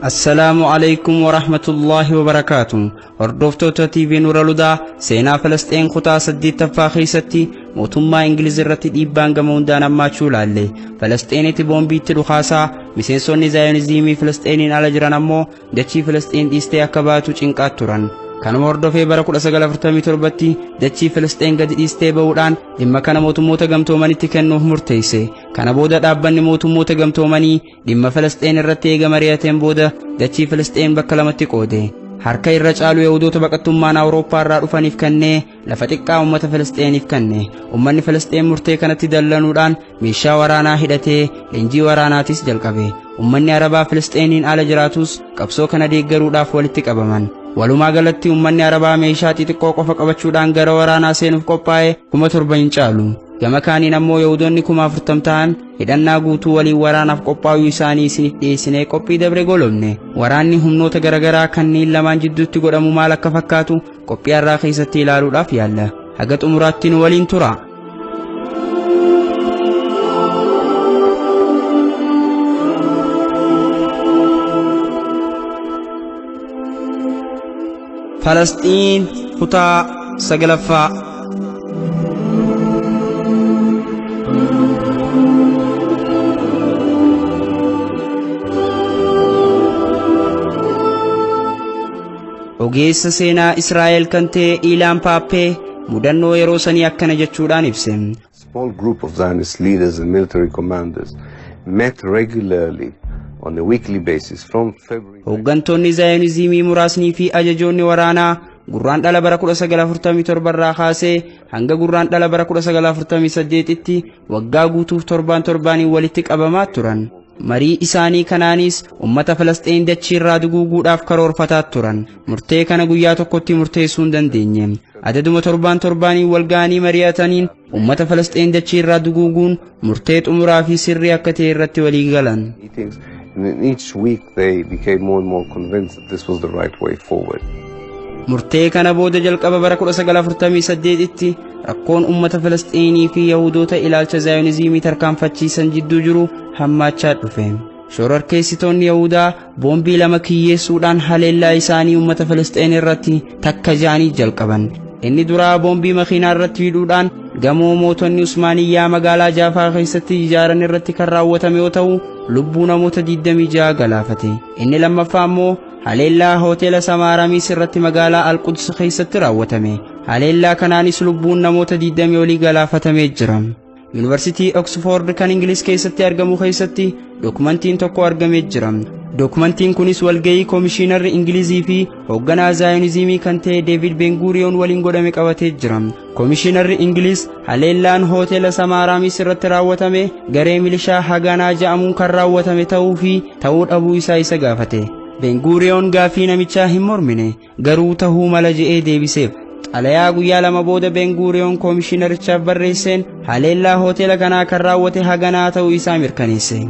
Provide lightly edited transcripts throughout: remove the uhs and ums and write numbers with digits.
Assalaamu alaykum warahmatullaahi wabarakaatu. Hordoftoota TV Nuura Ludaa, seenaa Falasxeen kutaa 8ffaa keessatti mootummaa Ingiliz irratti dhiibbaan gama hundaan hammaachuu ilaalle. Falasxeenitti boombiitti dhukaasaa, miseensonni Zaayonizimii Falasxeeniin ala jiran ammoo dachii Falasxeen dhiistee akka baatu cinqaa turan. Kanuma hordofee bara 1947tti dachii Filisxeen gadi dhiistee ba'uudhaan dhimma kana mootummoota gamtoomanitti kennuuf murteesse. Kana booda dhaabbanni mootummoota gamtoomanii dhimma Filisxeen irratti eega mari'ateen booda dachii Filisxeen bakka lamatti qoode. Harka irra caalu Yahudoota baqattummaan Awurooppaa irraa dhufaniif kennee, lafa xiqqaa uummata Filisxeeniif kenne. Uummanni Filisxeen murtee kanatti dallanuudhaan meeshaa waraanaa hidhatee leenjii waraanaatis jalqabe. Uummanni Arabaa Filisxeeniin ala jiraatus qabsoo kana deeggaruudhaaf walitti qabaman. Walumaa galatti uummanni Arabaa meeshaa xixiqqoo qofa qabachuudhaan gara waraanaa seenuuf qophaa'e 7,000 hin caalu. Gama kaaniin ammoo Yahudoonni 40,000 ta'an hidhannaa guutuu waliin waraanaaf qophaa'uu isaanii isiniif dhiyeessinee qophii dabre golobne. Waraanni humnoota garaagaraa kanneen lamaan jidduutti godhamu maal akka fakkaatu qophii har'aa keessatti ilaaluudhaaf yaalla. Haga xumuraatti nu waliin tura. Falasxiin kutaa 9ffaa. Ogeessa seenaa Israa'el kan ta'e Ilaan Paappee mudannoo yeroo sanii akkana jechuudhaan ibse. Small group of Zionist leaders and military commanders met regularly on a weekly basis from February. Hooggantoonni Zaayonizimii muraasnii fi ajajoonni waraanaa gurraan dhala bara 1947 irraa kaasee hanga gurraan dhala bara 1948tti waggaa guutuuf torbaan torbaaniin walitti qabamaa turan. Marii isaanii kanaanis uummata Falasxiin dachii irraa duguuguudhaaf karoorfataa turan. Murtee kana guyyaa tokkotti murteessuu hin dandeenye. Adaduma torbaan torbaaniin wal ga'anii mari'ataniin uummata Falasxiin dachii irraa duguuguun murtee xumuraa fi sirrii akka ta'e irratti walii galan. Meetings, and in each week they became more and more convinced that this was the right way forward. Murtee kana booda jalqaba bara 1948tti rakkoon uummata Falasxiinii fi Yahudoota ilaalcha Zaayonizimii tarkaanfachiisan jidduu jiru hammaachaa dhufe. Shororkeessitoonni Yahudaa boombii lama kiyyeessuudhaan haleellaa isaanii uummata Falasxiin irratti takka ja'anii jalqaban. Inni duraa boombii makiinaa irratti hidhuudhaan gamoo mootonni Usmaaniyyaa magaalaa Jaafaa keessatti ijaaran irratti kan raawwatame yoo ta'u lubbuu namoota 26 galaafate. Inni lammaffaa immoo haleellaa hoteela Samaaramis irratti magaalaa Alquds keessatti raawwatame. Haleellaa kanaanis lubbuun namoota 20 olii galaafatamee jira. Yuunivarsiitii Oxford kan Ingiliz keessatti argamu keessatti dokumentiin tokko argamee jira. Dokumentiin kunis walga'ii koomishinarri Ingilizii fi hoogganaa Zaayonizimii kan ta'e Deevid Benguriyoon waliin godhame qabatee jira. Koomishinarri Ingiliz haleellaan hoteela Samaaraamis irratti raawwatame garee milishaa Haganaa jedhamuun kan raawwatame ta'uu fi ta'uu dhabuu isaa isa gaafate. Benguriyoon gaafii namichaa hin mormine, garuu tahuu mala je'ee deebiseef. Xalayaa guyyaa lama booda Benguriyoon koomishinarichaaf barreesseen haleellaa hoteela kanaa kan raawwate Haganaa ta'uu isaa mirkaneesse.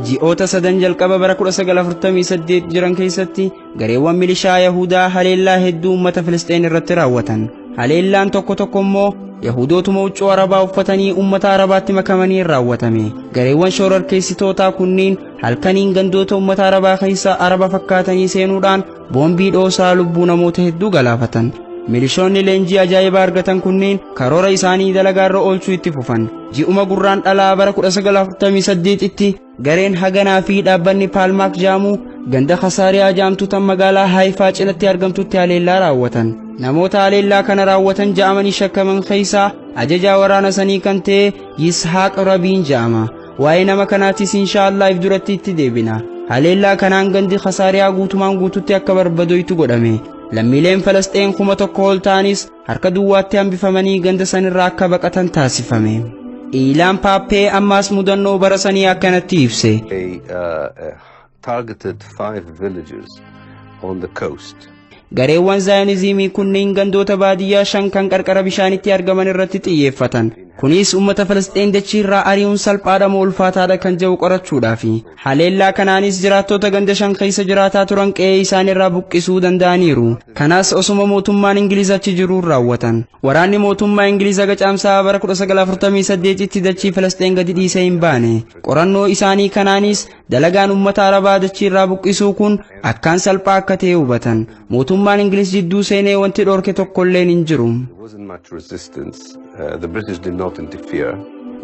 Ji'oota sadan jalqaba bara 1948 jiran keessatti gareewwan milishaa Yahudaa haleellaa hedduu uummata Filisxeen irratti raawwatan. Haleellaan tokko tokko immoo Yahudootuma huccuu Arabaa uffatanii uummata Arabaatti makamanii raawwatame. Gareewwan shororkeessitootaa kunniin halkaniin gandoota uummata Arabaa keessa Araba fakkaatanii seenuudhaan boombii dhoosaa lubbuu namoota hedduu galaafatan. Milishoonni leenjii ajaa'ibaa argatan kunniin karoora isaanii dalagaarra oolchuu itti fufan. Ji'uma gurraan dhalaa bara 1948tti gareen Haganaa fi dhaabbanni Paalmaak jaamu ganda Kasaariyaa jaamtu tan magaalaa Haayifaa cinatti argamtutti haleellaa raawwatan. Namoota haleellaa kana raawwatan ja'amanii shakkaman keessaa ajajaa waraana sanii kan ta'e Yishaaq Rabiin ja'ama. Waa'ee nama kanaatis inshaallah if duratti itti deebina. Haleellaa kanaan gandi Kasaariyaa guutumaan guututti akka barbadoytu godhame. Lammiileen Falasxeen 1000 ol ta'anis harka duwwaatti hambifamanii ganda sanirraa akka baqatan taasifame. Ilaan Paappee ammaas mudannoo bara sanii akkanatti ibse. A targeted 5 villages on the coast. Gareewwan Zaayonizimii kunneen gandoota baadiyyaa 5 kan qarqara bishaanitti argaman irratti xiyyeeffatan. Kunis uummata Filisxeen dachii irraa ari'uun salphaadha moo ulfaataadha kan jedhu qorachuudhaafi. Haleellaa kanaanis jiraattota ganda 5 keessa jiraataa turan qe'ee isaan irraa buqqisuu danda'aniiru. Kanas osuma mootummaan Ingiliz achi jiruun raawwatan. Waraanni mootummaa Ingiliz haga caamsaa bara 1948tti dachii Filisxeen gadi dhiisee hin baane. Qorannoo isaanii kanaanis dalagaan uummata Arabaa dachii irraa buqqisuu kun akkaan salphaa akka ta'e hubatan. Mootummaan Ingiliz jidduu seenee wanti dhorke tokkolleen hin jiru. There wasn't much resistance. The British did not interfere.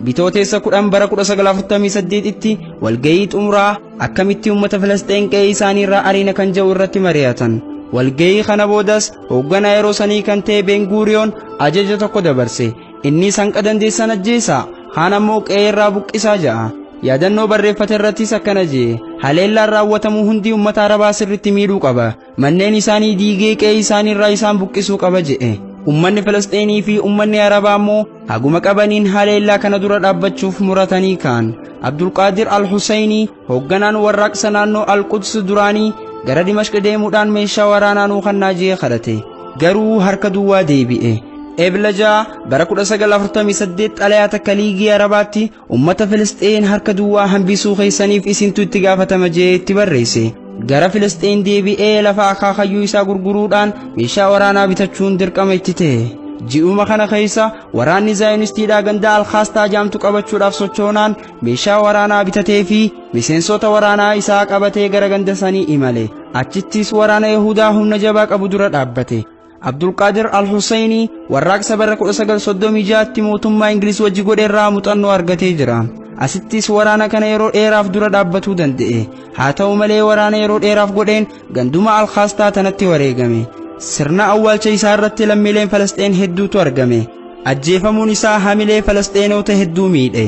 Bitootessa 10 bara 1948tti walga'ii xumuraa akkamitti uummata Filisxeen qe'ee isaanii irraa ariina kan jedhu irratti mari'atan. Walga'ii kana boodas hoogganaa yeroo sanii kan ta'e Ben-Guriyoon ajaja tokko dabarse. Innis hanqa dandeessan ajjeesaa, kaan ammoo qe'ee irraa buqqisaa ja'a. Yaadannoo barreeffate irrattis akkana jee, haleellaan raawwatamu hundi uummata Arabaa sirriitti miidhuu qaba. Manneen isaanii diigee qe'ee isaanii irraa isaan buqqisuu qaba jedhe. Uummanni Filisxeenii fi uummanni Arabaa immoo haguma qabaniin haleellaa kana dura dhaabbachuuf muratanii ka'an. Abdulqaadir Al-Husayni hoogganaan warraaqsa naannoo Al-Quds duraanii gara Dimashq deemuudhaan meeshaa waraanaa nuu kannaa jee kadhate. Garuu harka duwwaa deebi'e. Ebla 6 bara 1948 xalayaa takka liigii Arabaatti uummata Filisxeen harka duwwaa hambisuu keessaniif isintu itti gaafatama jee itti barreesse. Gara Filisxeen deebi'ee lafa akaakayyuu isaa gurguruudhaan meeshaa waraanaa bitachuun dirqama itti ta'e. Ji'uma kana keessa waraanni Zaayonistiidhaa ganda Alkaastaa jaamtu qabachuudhaaf sochoonaan meeshaa waraanaa bitatee fi miseensota waraanaa isaa qabatee gara ganda sanii imale. Achittis waraana Yahudaa humna jabaa qabu dura dhaabbate. Abdulqaadir Al-Husayni warraaqsa bara 1936tti mootummaa Ingiliz wajji godhe irraa muuxannoo argatee jira. Asittis waraana kana yeroo dheeraaf dura dhaabbatuu danda'e. Haa ta'u malee waraana yeroo dheeraaf godheen ganduma Alkaastaa tanatti wareegame. Sirna awwaalcha isaa irratti lammiileen Falasxeen hedduutu argame. Ajjeefamuun isaa hamilee Falasxeenoota hedduu miidhe.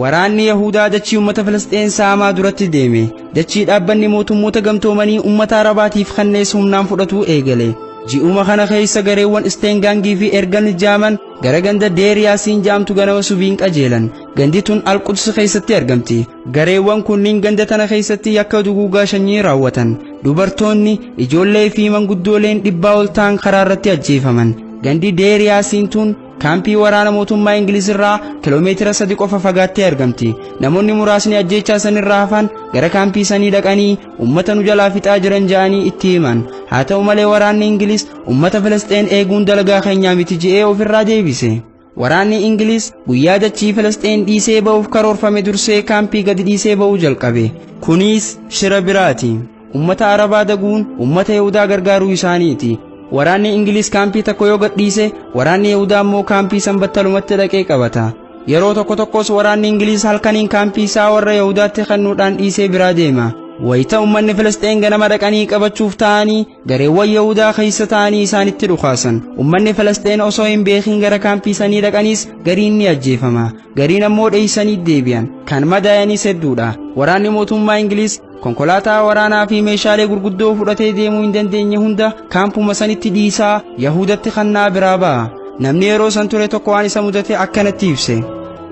Waraanni Yahudaa dachii uummata Filisxeen saamaa duratti deeme. Dachii dhaabbanni mootummoota gamtoomanii uummata Arabaatiif kannees humnaan fudhatuu eegale. Ji'uma kana keessa gareewwan Isteengaangii fi Ergan jaaman gara ganda Deer Yaasiin jaamtu ganama subiin qajeelan. Gandi tun Al-Quds keessatti argamti. Gareewwan kunniin ganda tana keessatti yakka duguugaa sanyii raawwatan. Dubartoonni, ijoollee fi manguddooleen 100 ol ta'an karaa irratti ajjeefaman. Gandi Deer Yaasiin tun kaampii waraana mootummaa Ingiliz irraa kiiloomeetira 3 qofa fagaattee argamti. Namoonni muraasni ajjeechaa sanirraa hafan gara kaampii sanii dhaqanii uummata nu jalaa fixaa jiran ja'anii itti himan. Haa ta'u malee waraanni Ingiliz uummata Filisxeen eeguun dalagaa keenyaa miti je'ee ofirraa deebise. Waraanni Ingiliz guyyaa dachii Filisxeen dhiisee ba'uuf karoorfame dursee kaampii gadi dhiisee ba'uu jalqabe. Kunis shira biraati. Uummata Arabaa daguun uummata Yahudaa gargaaruu isaaniiti. Waraanni Ingiliz kaampii tokko yoo gadhiise, waraanni Yahudaa immoo kaampii san battalumatti dhaqee qabata. Yeroo tokko tokkos waraanni Ingiliz halkaniin kaampii isaa warra Yahudaatti kennuudhaan dhiisee biraa deema. Wayita uummanni Filisxeen ganama dhaqanii qabachuuf ta'anii gareewwan Yahudaa keessa ta'anii isaanitti dhukaasan. Uummanni Filisxeen osoo hin beekin gara kaampii sanii dhaqaniis gariin ni ajjeefama. Gariin ammoo dheessanii deebi'an. Kan madaayanis hedduudha. Waraanni mootummaa Ingiliz konkolaataa waraanaa fi meeshaalee gurguddoo fudhatee deemuu hin dandeenye hunda kaampuma sanitti dhiisaa Yahudatti kannaa biraa ba'a. Namni yeroo san ture tokko waan isa mudate akkanatti ibse.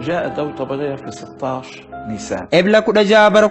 جاء دولة طبرية في 16 نيسان. Ebla 16 bara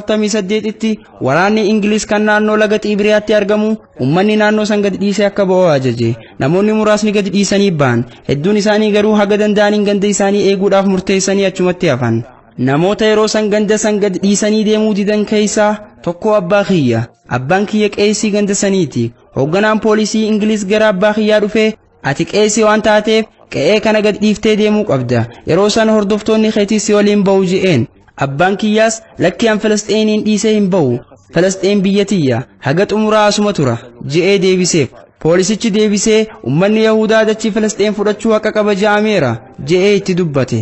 1948tti waraanni Ingiliz kan naannoo laga Xiibiriyaatti argamu uummanni naannoo san gadi dhiisee akka ba'u ajaje. Namoonni muraasni gadi dhiisanii ba'an. Hedduun isaanii garuu haga danda'aniin ganda isaanii eeguudhaaf murteessanii achumatti hafan. Namoota yeroo san ganda san gadi dhiisanii deemuu didan keessaa tokko abbaa kiyya. Abbaan kiyya qeesii ganda saniiti. Hoogganaan poolisii Ingiliz gara abbaa kiyyaa dhufee ati qeesii waan taateef qe'ee kana gadi dhiiftee deemuu qabda. Yeroo san hordoftoonni keetii si waliin ba'u je'een. Abbaan kiyyaas lakki an Filisxeeniin dhiisee hin ba'u. Filisxeen biyya tiyya haga xumuraa asuma tura je'ee deebiseef. Poolisichi deebisee uummanni Yahudaa dachii Filisxeen fudhachuu haqa qaba je'ameera je'ee itti dubbate.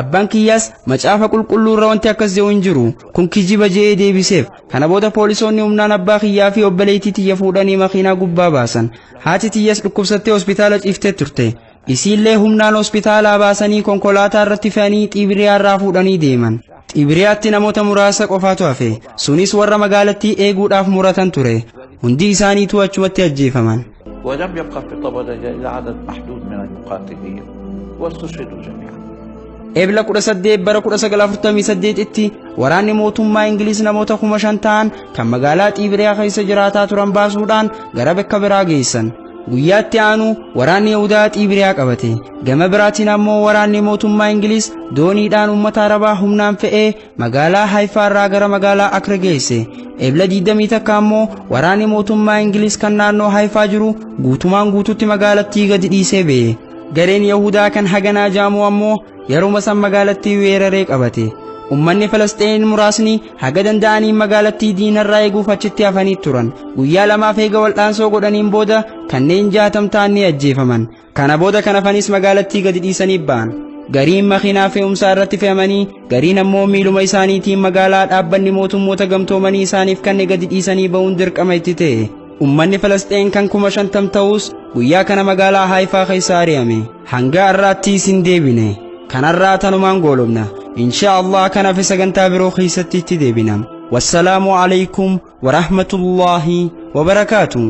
Abbaan kiyyaas macaafa qulqulluu irra wanti akkas jedhu hin jiru. Kun kijiba je'ee deebiseef. Kana booda poolisoonni humnaan abbaa kiyyaa fi obboleettii tiyya fuudhanii makiinaa gubbaa baasan. Haati tiyyas dhukkubsattee hospitaala ciiftee turte. Isiillee humnaan hospitaalaa baasanii konkolaataa irratti fe'anii Xiibiriyaa irraa fuudhanii deeman. Xiibiriyaatti namoota muraasa qofaatu hafe. Sunis warra magaalattii eeguudhaaf muratan ture. Hundi isaaniitu achumatti ajjeefaman. ولم يبقى في طبرية إلا عدد محدود من المقاتلين واستشهدوا جميعا. Ebla 18 bara 1948tti waraanni mootummaa Ingiliz namoota 5,000 ta'an kan magaalaa Xiibiriyaa keessa jiraataa turan baasuudhaan gara bakka biraa geessan. Guyyaatti aanu waraanni Yahudaa Xiibiriyaa qabate. Gama biraatiin ammoo waraanni mootummaa Ingiliz dooniidhaan uummata Arabaa humnaan fe'ee magaalaa Haifaa irraa gara magaalaa Akra geesse. Ebla 21 ammoo waraanni mootummaa Ingiliz kan naannoo Haifaa jiru guutumaan guututti magaalattii gadi dhiisee ba'e. Gareen Yahudaa kan haganaa jaamu ammoo yeruma san magaalattii weeraree qabate. Uummanni Falasxiin muraasni haga danda'anii magaalattii diinarraa eeguuf achitti hafanii turan. Guyyaa lamaaf eega wal'aansoo godhaniin booda kanneen 60 ta'an ni ajjeefaman. Kana booda kan hafanis magaalattii gadi dhiisanii ba'an. Gariin makiinaa fe'umsaa irratti fe'amanii, gariin ammoo miiluma isaaniitiin magaalaa dhaabbanni mootummoota gamtoomanii isaaniif kanne gadi dhiisanii ba'uun dirqama itti ta'e. Uummanni Falasxiin kan 50,000 ta'us guyyaa kana magaalaa Haifaa keessa ari'ame. Hanga har'aatti isin deebine. Kanarraa tanumaan goolobna. Insha Allah kanaaf sagantaa biroo keessatti itti deebina. Wassalaamu alaykum wa rahmatullahi wa barakaatuh.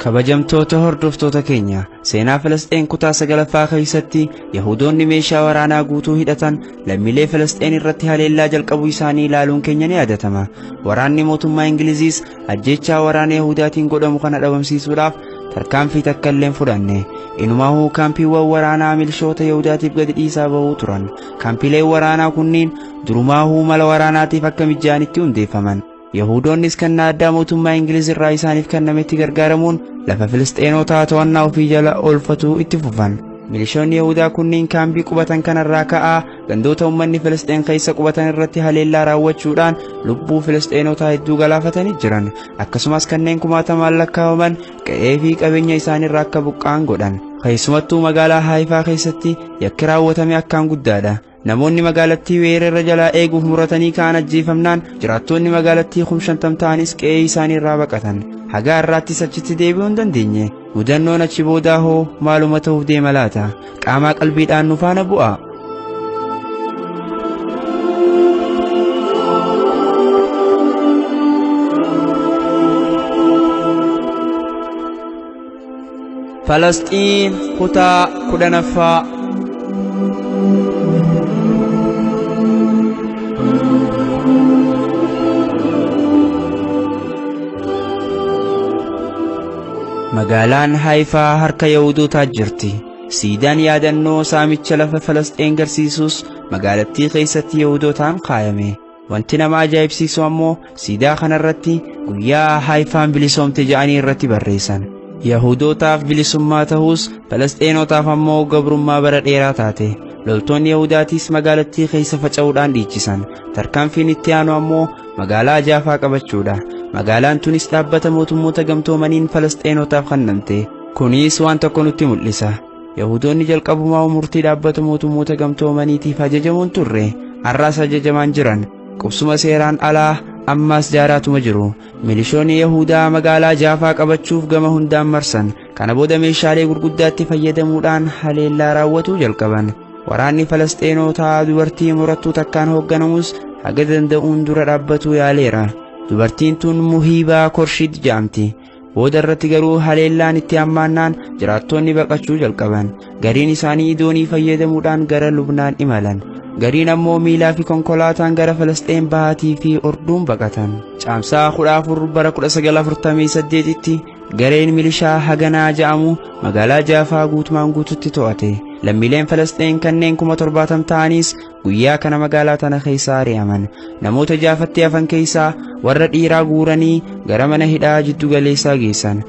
Kabajamtoota hordoftoota keenya, seenaa Filisxeen kutaa 9ffaa keessatti Yahudoonni meeshaa waraanaa guutuu hidhatan lammiilee Filisxeen irratti haleellaa jalqabuu isaanii ilaaluun keenya ni yaadatama. Waraanni mootummaa Ingiliziis ajjeechaa waraana Yahudaatiin godhamu kana dhabamsiisuudhaaf tarkaanfii takka illee hin fudhanne. Inumaahuu kaampiiwwan waraanaa milishoota Yahudaatiif gadi dhiisaa bahuu turan. Kaampiileen waraanaa kunniin durumaahuu mala waraanaatiif akka mijaa'anitti hundeeffaman. Yahudoonnis kennaa addaa mootummaa Ingiliz irraa isaaniif kennametti gargaaramuun lafa Filisxeenotaa to'annaa ofii jala oolfatuu itti fufan. Milishoonni Yahudaa kunniin kaambii qubatan kanarraa ka'aa gandoota uummanni Filisxeen keessa qubatan irratti haleellaa raawwachuudhaan lubbuu Filisxeenotaa hedduu galaafatanii jiran. Akkasumas kanneen kumaatamaan lakkaa'aman qe'ee fi qabeenya isaaniirraa akka buqqa'an godhan. Keessumattuu magaalaa Haifaa keessatti yakki raawwatame akkaan guddaadha. Namoonni magaalattii weerara jalaa eeguuf muratanii ka'an ajjeefamnaan jiraattonni magaalattii 50,000 ta'anis qe'ee isaaniirraa baqatan. Haga har'aattis achitti deebi'uu hin dandeenye. Mudannoon achi boodaa hoo maaluma ta'uuf deema laata? Qaamaa qalbiidhaan nu faana bu'a. Falasxiin kutaa 10ffaa. Magaalaan Haifaa harka Yahudotaa jirti. Siidaan yaadannoo saamicha lafa Falasxiin garsiisus magaalattii keessatti Yahudotaan kaayame. Wanti nama ajaa'ibsiisu ammoo siidaa kanarratti guyyaa Haifaan bilisoomte jedhanii irratti barreessan. Yahudotaaf bilisummaa ta'us Falasxiinotaaf ammoo gabrummaa bara dheeraa taate. Loltoonni Yahudaatiis magaalattii keessa faca'uudhaan dhiichisan. Tarkaanfiin itti aanu ammoo magaalaa Jaafaa qabachuudha. Magaalaan tunis dhaabbata mootummoota gamtoomaniin Falasxiinotaaf kennamte. Kunis waan tokko nutti mul'isa. Yahudoonni jalqabumaa murtii dhaabbata mootummoota gamtoomaniitiif ajajamuun turre. Har'aas ajajamaan jiran. Qubsuma seeraan alaa ammas jaaraatuma jiru. Milishoonni Yahudaa magaalaa Jaafaa qabachuuf gama hundaan marsan. Kana booda meeshaalee gurguddaatti fayyadamuudhaan haleellaa raawwatuu jalqaban. Waraanni Falasxiinotaa dubartii murattuu takkaan hoogganamus haga danda'uun dura dhaabbatuu yaaleera. Dubartiin tun Muhiibaa Korshid jedhamti. Booda irratti garuu haleellaan itti hammaannaan jiraattonni baqachuu jalqaban. Gariin isaanii doonii fayyadamuudhaan gara Lubnaan imalan. Gariin ammoo miilaa fi konkolaataan gara Falasxiin bahaatii fi Orduun baqatan. Caamsaa 14 bara 1948tti gareen milishaa Haganaa jedhamu magaalaa Jaafaa guutumaan guututti to'ate. Lammiileen Falasxiin kanneen 70,000 ta'anis guyyaa kana magaalaa tana keessaa ari'aman. Namoota Jaafatti hafan keessaa warra dhiiraa guuranii gara mana hidhaa jiddu galeessaa geessan.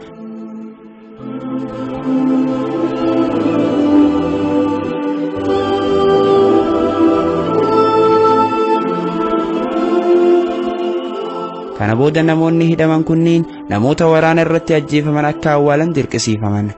Kana booda namoonni hidhaman kunniin namoota waraana irratti ajjeefaman akka awwaalan dirqisiifaman.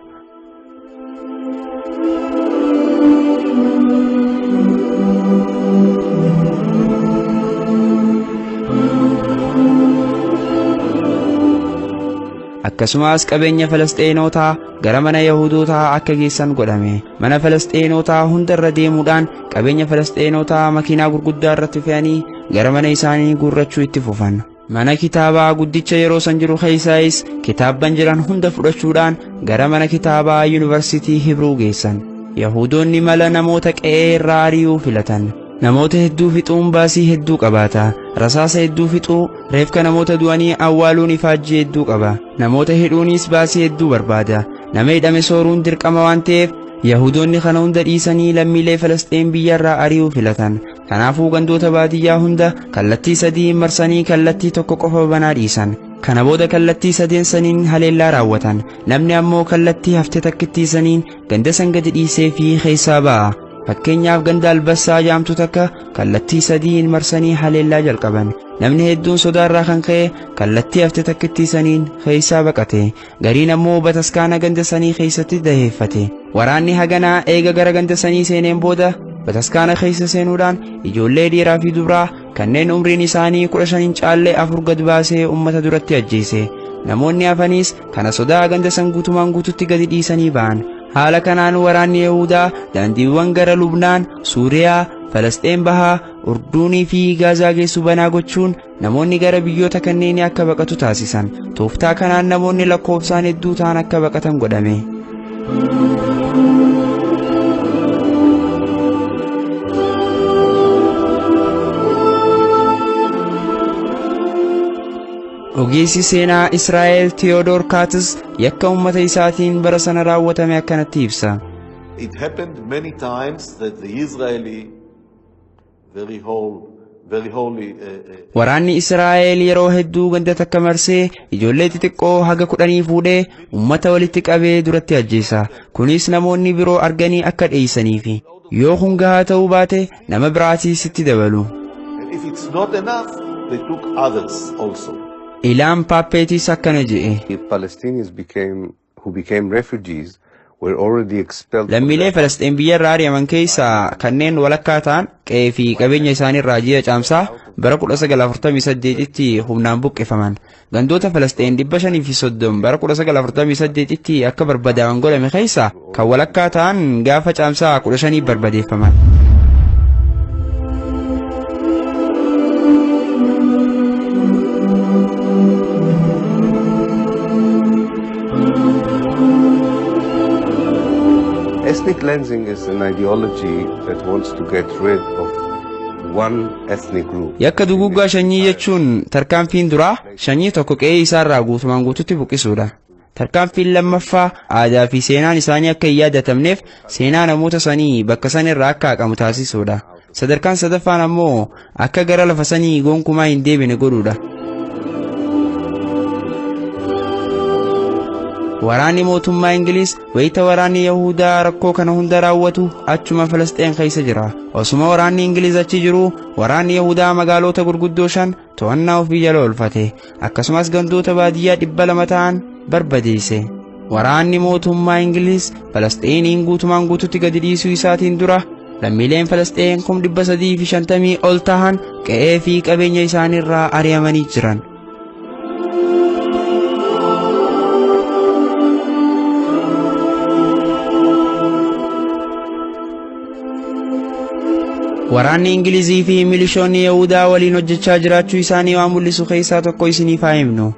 Akkasumas qabeenya Falasxeenotaa gara mana Yahudootaa akka geessan godhame. Mana Falasxeenotaa hunda irra deemuudhaan qabeenya Falasxeenotaa makiinaa gurguddaa irratti fe'anii gara mana isaanii guurrachuu itti fufan. Mana kitaabaa guddicha yeroo san jiru keessaayis kitaabban jiran hunda fudhachuudhaan gara mana kitaabaa Yuunivarsiitii Hibruu geessan. Yahudoonni mala namoota qe'ee irraa ari'uu filatan. Namoota hedduu fixuun baasii hedduu qabaata. Rasaasa hedduu fixuu, reefka namoota du'anii awwaaluun ifaajjii hedduu qaba. Namoota hidhuunis baasii hedduu barbaada. Nama hidhame sooruun dirqama waan ta'eef Yahudoonni kana hunda dhiisanii lammiilee Falasxiin biyyarraa ari'uu filatan. Kanaafuu gandoota baadiyyaa hunda kallattii sadii marsanii kallattii tokko qofa banaa dhiisan. Kana booda kallattii sadeen saniin haleellaa raawwatan. Namni ammoo kallattii hafte takkittii saniin ganda san gadi dhiisee fi keessaa ba'a. Fakkeenyaaf ganda Albassaa jaamtu takka kallattii sadiin marsanii haleellaa jalqaban. Namni hedduun sodaarraa kan ka'e kallattii hafte takkittii saniin keessaa baqate. Gariin ammoo bataskaana ganda sanii keessatti daheeffate. Waraanni haganaa eega gara ganda sanii seeneen booda bataskaana keessa seenuudhaan ijoollee dhiiraa fi dubaraa kanneen umriin isaanii 15 hin caalle 4 gad baasee uummata duratti ajjeese. Namoonni hafanis kana sodaa ganda san guutumaan guututti gadi dhiisanii ba'an. Haala kanaan waraanni Yahudaa daandiiwwan gara Lubnaan, Suuriyaa, Falasxeen Bahaa, Urduunii fi Gaazaa geessu banaa gochuun namoonni gara biyyoota kanneenii akka baqatu taasisan. Tooftaa kanaan namoonni lakkoofsaan hedduu ta'an akka baqatan godhame. Ogeessi seenaa Israa'el Theodor Katz yakka uummata isaatiin bara sana raawwatame akkanatti ibsa. It happened many times that the Israeli very whole, very holy Waraanni Israa'el yeroo hedduu ganda takka marsee ijoollee xixiqqoo haga 10 fuudhee uummata walitti qabee duratti ajjeesa. Kunis namoonni biroo arganii akka dheessaniifi. Yoo kun gahaa ta'uu baate nama biraatiis itti dabalu. And if it's not enough, they took others also. Ilaan Paappeetis akkana jedhe. The Palestinians who became refugees were already expelled. Lammiilee Falasxiin biyya irraa ari'aman keessaa kanneen walakkaa ta'an qe'ee fi qabeenya isaanii irraa ji'a caamsaa bara 1948tti humnaan buqqifaman. Gandoota Falasxiin 530 bara 1948tti akka barbadaa'an godhame keessaa kan walakkaa ta'an gaafa caamsaa 15 barbadeeffaman. Ethnic cleansing is an ideology that wants to get rid of one ethnic group. Yakka duguuggaa sanyii jechuun tarkaanfiin duraa sanyii tokko qe'ee isaarraa guutumaan guututti buqqisuudha. Tarkaanfiin lammaffaa aadaa fi seenaan isaanii akka hin yaadatamneef seenaa namoota sanii bakka san irraa akka haqamu taasisuudha. Sadarkaan sadaffaan ammoo akka gara lafa sanii gonkumaa hin deebine godhuudha. Waraanni mootummaa Ingiliz wayita waraanni Yahudaa rakkoo kana hunda raawwatu achuma Falasxiin keessa jira. Osuma waraanni Ingiliz achi jiru waraanni Yahudaa magaalota gurguddoo 5 to'annaa ofii jala oolfate. Akkasumas gandoota baadiyyaa 200 ta'an barbadeesse. Waraanni mootummaa Ingiliz Falasxiiniin guutumaan guututti gadi dhiisuu isaatiin dura lammiileen Falasxiin 350,000 ol ta'an qe'ee fi qabeenya isaaniirraa ari'amanii jiran. Waraanni Ingilizii fi milishoonni Yahudaa waliin hojjechaa jiraachuu isaanii waan mul'isu keessaa tokko isiniif haa himnu.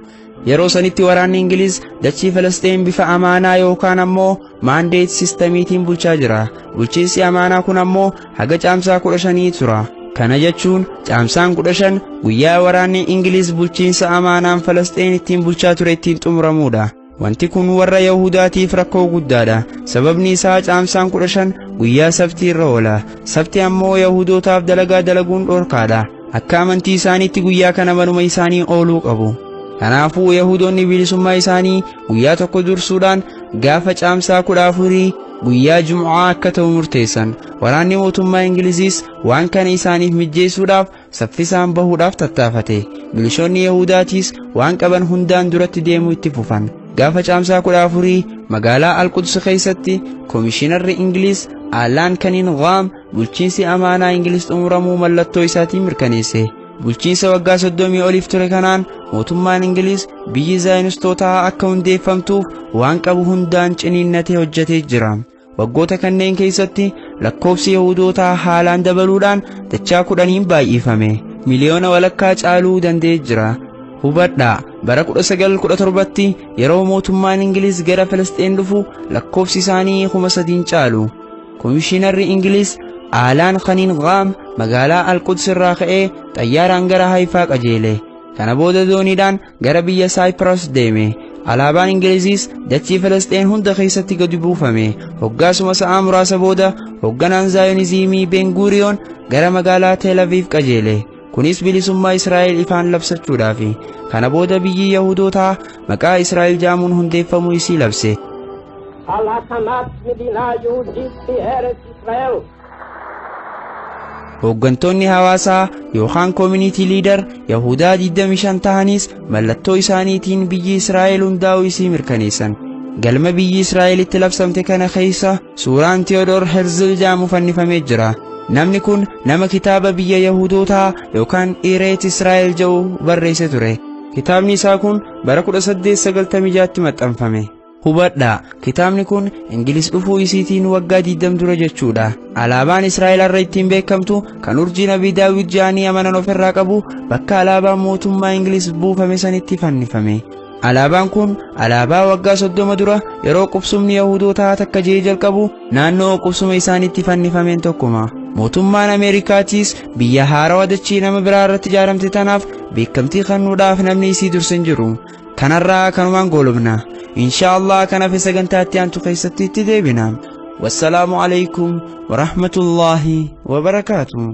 Yeroo sanitti waraanni Ingiliz dachii Falasxiin bifa amaanaa yookaan ammoo maandeet sistamiitiin bulchaa jira. Bulchiinsi amaanaa kun ammoo haga caamsaa 15 tura. Kana jechuun caamsaan 15 guyyaa waraanni Ingiliz bulchiinsa amaanaan Falasxiin ittiin bulchaa ture ittiin xumuramuudha. Wanti kun warra Yahudaatiif rakkoo guddaadha. Sababni isaa caamsaan 15 guyyaa sabtii irra oola. Sabti ammoo Yahudootaaf dalagaa dalaguun dhorkaadha. Akka amantii isaaniitti guyyaa kana manuma isaanii ooluu qabu. Kanaafuu Yahudoonni bilisummaa isaanii guyyaa tokko dursuudhaan gaafa caamsaa 14 guyyaa Jum'aa akka ta'u murteessan. Waraanni mootummaa Ingiliziis waan kana isaaniif mijjeessuudhaaf saffisaan bahuudhaaf tattaafate. Milishoonni Yahudaatiis waan qaban hundaan duratti deemuu itti fufan. Gaafa caamsaa 14 magaalaa Alquds keessatti Komishinarri Ingiliz Alaan Kaningaam bulchiinsi amaanaa Ingiliz xumuramuu mallattoo isaatiin mirkaneesse. Bulchiinsa waggaa 30 oliif ture kanaan mootummaan Ingiliz biyyi Zaayonistootaa akka hundeeffamtuuf waan qabu hundaan ciniinnatee hojjetee jira. Waggoota kanneen keessatti lakkoofsi Yahudootaa haalaan dabaluudhaan dachaa 10 baay'ifame. 1.5 miliyoona caaluu danda'ee jira. Hubadhaa, bara 1917tti yeroo mootummaan Ingiliz gara Filisxeen dhufu lakkoofsi isaanii 3,000 caalu. Komishinarri Ingiliz Aalaan Kaningaam magaalaa Alquds irraa ka'ee xayyaaraan gara Haifaa qajeele. Kana booda dooniidhaan gara biyya Saayipiraas deeme. Alaabaan Ingiliziis dachii Filisxeen hunda keessatti gadi buufame. Hoggaasuma sa'aa muraasa booda hoogganaan Zaayonizimii Ben Guriyoon gara magaalaa Tel Aviv qajeele. Kunis bilisummaa Israa'el ifaan labsachuudhaafi. Kana booda biyyi Yahudootaa maqaa Israa'el jaamuun hundeeffamuu isii labse. על הקמת מדינה יהודית בארץ ישראל. Hooggantoonni hawaasaa yookaan community leader Yahudaa 25 tahanis mallattoo isaaniitiin biyyi Israa'el hundaa'uu isii mirkaneessan. Galma biyyi Israa'elitti labsamte kana keessa suuraan Theodor Herzl jedhamu fannifamee jira. Namni kun nama kitaaba biyya Yahudootaa yookaan Eretz Israa'el jedhu barreesse ture. Kitaabni isaa kun bara 1896tti maxxanfame. Hubadhaa, kitaabni kun Ingiliz dhufuu isiitiin waggaa 20 dura jechuudha. Alaabaan Israa'el har'a ittiin beekamtu kan urjii Nabii Daawit jedhanii amanan ofirraa qabu bakka alaabaan mootummaa Ingiliz buufame sanitti fannifame. Alaabaan kun alaabaa waggaa 30 dura yeroo qubsumni Yahudootaa takka jee jalqabu naannoo qubsuma isaaniitti fannifameen tokkuma. Mootummaan Ameerikaatiis biyya haarawaa dachii nama biraa irratti ijaaramte tanaaf beekamtii kennuudhaaf namni isii dursa hin jiru. Kanarraa kanumaan goolubna. Insha Allah kan hafe sagantaatti aantu keessatti itti deebina. Wassalaamu alaikum wa rahmatullaahi wa barakaatuh.